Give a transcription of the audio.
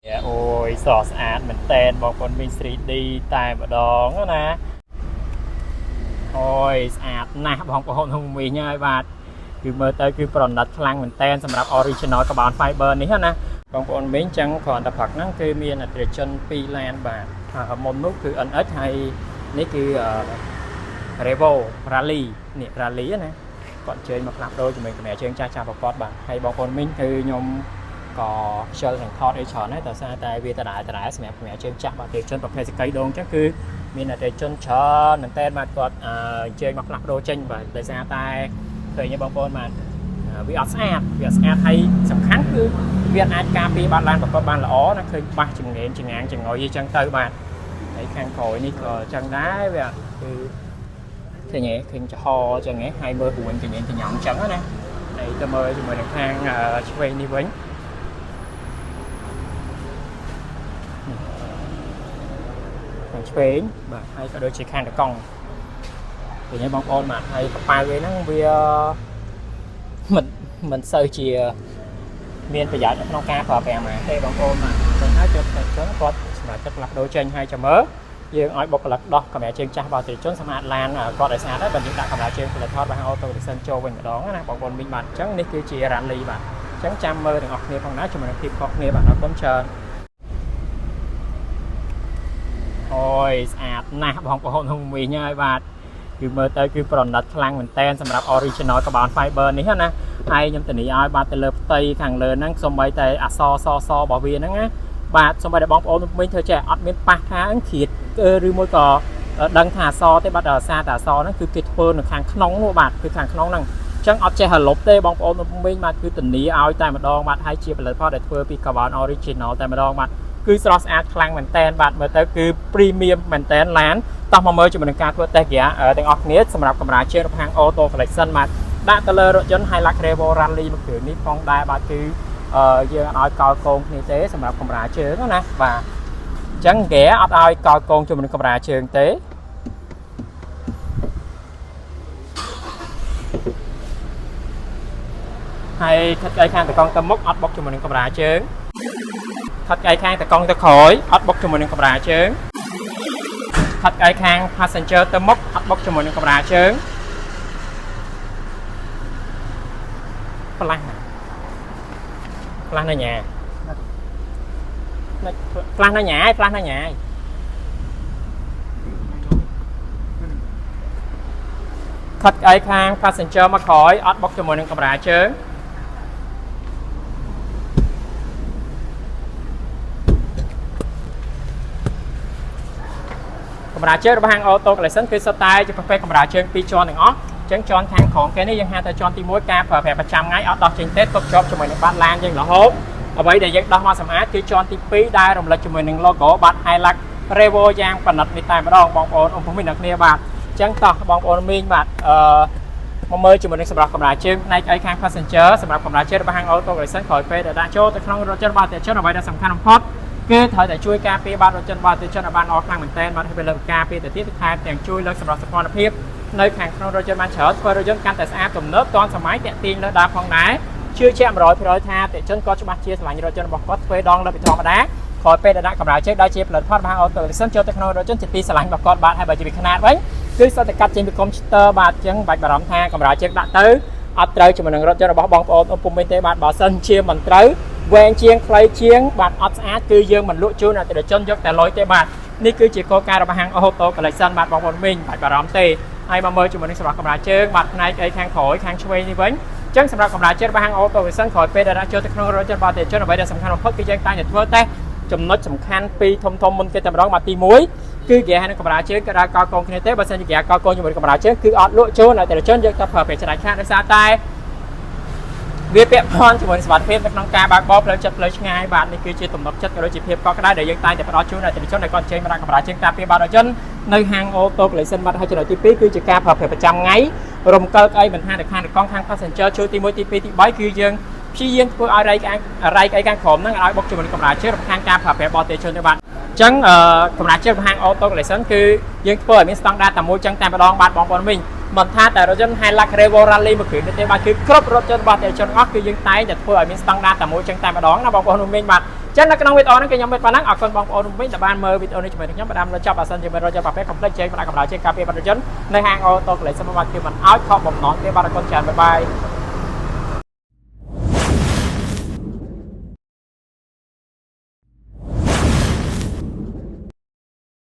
អូយស្រស់ស្អាតមែនតែនបងប្អូនមីង 3D តែម្ដងណាអូយស្អាតណាស់បងប្អូនមីងហើយបាទគឺមើលទៅគឺប្រណិតខ្លាំងមែនតែនសម្រាប់ original carbon fiber នេះណាបងប្អូនមីងចឹងគ្រាន់តែផឹកហ្នឹងគឺមានអតិថិជន2ឡានបាទមុននោះគឺ NX ហើយនេះគឺ Revo Rally នេះ Rally ណាគាត់អញ្ជើញមកផ្លាស់ប្ដូរជាមួយកម្រាលជើងចាស់ចាស់ប្រកបបាទហើយបងប្អូនមីងគឺខ្ញុំក៏ខ្ជិលនឹងថតអីច្រើនដែរដោយសារតែវាដដែលដដែលសម្រាប់កម្រាលជើងចាស់បាទអតិថិជនប្រភេទសកីដងអញ្ចឹងគឺមានអតិថិជនច្រើនមែនតើបាទគាត់អញ្ជើញមកផ្លាស់ប្ដូរចេញបាទដោយសារតែឃើញទេបងប្អូនបាទវាអត់ស្អាតវាអត់ស្អាតហើយសំខាន់គឺវាអាចការពារបាត់ឡានប្រកបបានល្អណាឃើញបាសចង្ងេនចងាងចងុយអីចឹងទៅបាទហើយខាងក្រោយនេះក៏អញ្ចឹងដែរវាគឺ ឃើញទេឃើញចំហអញ្ចឹងហ៎ហើយមើលរួញកញ្ញែងកញ្ញំអញ្ចឹងណាហើយទៅមើលជាមួយនឹងខាងឆ្វេងនេះវិញខាងឆ្វេងបាទហើយក៏ដូចជាខាងតកង់ឃើញទេបងប្អូនបាទហើយកប៉ៅឯហ្នឹងវាមិនមិនសូវជាមានប្រយោជន៍នៅក្នុងការប្រើប្រាស់ហ្មងទេបងប្អូនបាទអញ្ចឹងហើយទើបតែចឹងគាត់សម្រាប់ចិត្តផ្លាស់ប្ដូរចេញហើយចាំមើល យើងឲ្យបុគ្គលិកដោះកម្រាលជើងចាស់របស់អតិថិជនសម្អាតឡានគាត់ឲ្យស្អាតហើយបើយើងដាក់កម្រាលជើងផលិតថតរបស់ Auto Collection ចូលវិញម្ដងណាបងប្អូនមីងបាទអញ្ចឹងនេះគឺជា Rally បាទអញ្ចឹងចាំមើលទាំងអស់គ្នាផងដែរជាមួយនឹងភាពខុសគ្នាបាទអរគុណច្រើនអូយស្អាតណាស់បងប្អូនមីងហើយបាទគឺមើលទៅគឺប្រណិតខ្លាំងមែនតែនសម្រាប់ original carbon fiber នេះណាហើយខ្ញុំធានាឲ្យបាទទៅលើផ្ទៃខាងលើហ្នឹងសូម្បីតែអក្សរសសរបស់វាហ្នឹងណាបាទសូម្បីតែបងប្អូនមីងធ្វើចេះអត់មានប៉ះថាគ្រៀតឬមួយក៏ដឹងថាអក្សរទេបាទដោយសារតែអក្សរហ្នឹងគឺគេធ្វើនៅខាងក្នុងនោះបាទគឺខាងក្នុងហ្នឹងអញ្ចឹងអត់ចេះហលុបទេបងប្អូនមីងបាទគឺធានាឲ្យតែម្ដងបាទហើយជាផលិតផលដែលធ្វើពី carbon original តែម្ដងបាទគឺស្រស់ស្អាតខ្លាំងមែនតែនបាទមើលទៅគឺ premium មែនតែនឡានតោះមកមើលជាមួយនឹងការធ្វើតេស្តហ្គាទាំងអស់គ្នាសម្រាប់កម្រាលជើងរបស់ហាង Auto Collection បាទដាក់ទៅលើរថយន្ត Hilux Revo Rally មួយគ្រឿងនេះផងដែរបាទគឺយើងអត់ឲ្យកោលកងគ្នាទេសម្រាប់កម្រាលជើងណាបាទអញ្ចឹងគេអត់ឲ្យកោលកងជាមួយនឹងកម្រាលជើងទេហើយថិតកៅខាងតកង់ទៅមុខអត់បុកជាមួយនឹងកម្រាលជើងថិតកៅខាងតកង់ទៅក្រោយអត់បុកជាមួយនឹងកម្រាលជើងថិតកៅខាង passenger ទៅមុខអត់បុកជាមួយនឹងកម្រាលជើងផ្លាស់ណាផ្លាស់នៅញ៉ាផ្លាស់នៅញ៉ាផ្លាស់នៅញ៉ាថិតកៅខាង passenger មកក្រោយអត់បុកជាមួយនឹងកម្រាលជើង កម្រាលជើងរបស់ហាង Auto Collection គឺសុទ្ធតែជាប្រភេទកម្រាលជើងពីរជាន់ទាំងអស់អញ្ចឹងជាន់ខាងក្រោមគេនេះយើងហៅថាជាន់ទី1ការប្រើប្រាស់ប្រចាំថ្ងៃអត់ដោះចេញទេទុកជាប់ជាមួយនឹងបាតឡានយើងរហូតអ្វីដែលយើងដោះមកសម្អាតគឺជាន់ទី2ដែលរំលេចជាមួយនឹង logo បាត Hilux Revo យ៉ាងប៉និតនេះតែម្ដងបងប្អូនអ៊ំពុំមីអ្នកគ្នាបាទអញ្ចឹងតោះបងប្អូនមីងបាទអឺមកមើលជាមួយនឹងសម្រាប់កម្រាលជើងផ្នែកអីខាង passenger សម្រាប់កម្រាលជើងរបស់ហាង Auto Collection ក្រោយពេលដែលដាក់ចូលទៅក្នុងរថយន្តរបស់អតិថិជនអ្វីដែលសំខាន់បំផុតគឺត្រូវតែជួយការពារបាតរថយន្តរបស់អតិថិជនឲ្យបានល្អខ្លាំងមែនទែនបាទហើយពេលលើកការពារទៅទៀតថែមទាំងជួយលើកសម្រាប់សោភ័ណភាពនៅខាងក្នុងរថយន្តបានច្រើនធ្វើរថយន្តកាន់តែស្អាតទំនើបទាន់សម័យទាក់ទាញលើដើមផងដែរជឿជាក់100%ថាអតិថិជនក៏ច្បាស់ជាស្រឡាញ់រថយន្តរបស់គាត់ទ្វេដងលើពីធម្មតាក្រោយពេលដែលដាក់កម្រាលជើងដោយជាផលិតផលរបស់ Auto Collection ចូលទៅក្នុងរថយន្តជាទីស្រឡាញ់របស់គាត់បាទហើយបើជាពីខ្នាតវិញគឺសុទ្ធតែកាត់ចេញពីកុំព្យូទ័របាទអញ្ចឹងបាច់បារម្ភថាកម្រាលជើងដាក់ទៅអត់ត្រូវជាមួយនឹងរថយន្តរបស់បងប្អូនអពុំវិញទេបាទបើសិនជាមិនត្រូវវែងជាងខ្លីជាងបាទអត់ស្អាតគឺយើងមិនលក់ជូនអតិថិជនយកតែលុយទេបាទនេះគឺជាគោលការណ៍របស់ហាង Auto Collection បាទបងប្អូនមីងបាច់បារម្ភទេហើយមកមើលជាមួយនឹងសម្រាប់កម្រាលជើងបាទផ្នែកអីខាងក្រោយខាងឆ្វេងនេះវិញអញ្ចឹងសម្រាប់កម្រាលជើងរបស់ហាង Auto Collection ក្រោយពេលដែលដាក់ចូលទៅក្នុងរថយន្តរបស់អតិថិជនអ្វីដែលសំខាន់បំផុតគឺយើងតែងតែធ្វើតេស្តចំណុចសំខាន់ពីរធំធំមុនគេតែម្ដងបាទទី1គឺគេហៅនឹងកម្រាលជើងក៏ដើរកោកងគ្នាទេបើសិនជាគេកោកងជាមួយកម្រាលជើងគឺអត់លក់ជូនអតិថិជនយកទៅប្រើប្រាស់ច្រាច់ខាតដោយសារតែវាពាក់ព័ន្ធជាមួយនឹងសុវត្ថិភាពនៅក្នុងការបើកបរផ្លូវចិត្តផ្លូវឆ្ងាយបាទនេះគឺជាទំនុកចិត្តក៏ដូចជាភាពកក់ក្ដៅដែលយើងតែងតែផ្ដល់ជូនអតិថិជនដែលគាត់ចេញមកដាក់កម្រាលជើងការពារបាតរថយន្តនៅហាង Auto Collection បាទហើយចំណុចទី2គឺជាការប្រើប្រាស់ប្រចាំថ្ងៃរំកិលក្អីមិនថាតែខាងតកង់ខាង passenger ជួរទី1ទី2ទី3គឺយើងព្យាយាមធ្វើឲ្យរៃខាងរៃក្អីខាងក្រោមហ្នឹងឲ្យបុកជាមួយនឹងកម្រាលជើងរំខានការប្រើប្រាស់បរទេសជនទេបាទអញ្ចឹងកម្រាលជើងរបស់ហាង Auto Collection គឺយើងធ្វើឲ្យមានស្តង់ដារតែមួយចឹងតែម្ដងបាទបងប្អូនវិញមិនថាតែរថយន្ត Hilux Revo Rally មួយគ្រឿងនេះទេបាទគឺគ្រប់រថយន្តរបស់អតិថិជនអស់គឺយើងតែងតែធ្វើឲ្យមានស្តង់ដារតែមួយចឹងតែម្ដងណាបងប្អូនវិញបាទ ចឹងនៅក្នុងវីដេអូនេះគឺខ្ញុំមានប៉ុណ្ណឹងអរគុណបងប្អូនវិញដែលបានមើលវីដេអូនេះជាមួយនឹងខ្ញុំបានដល់ចប់អសិនជាមិនរត់យកប្រភេទ complete ជែកបណ្ដាកម្ដៅជើងការពារបរិជននៅហាង Auto Collection បាទគឺមិនឲ្យខកបំណងទេបាទអរគុណច្រើន bye bye.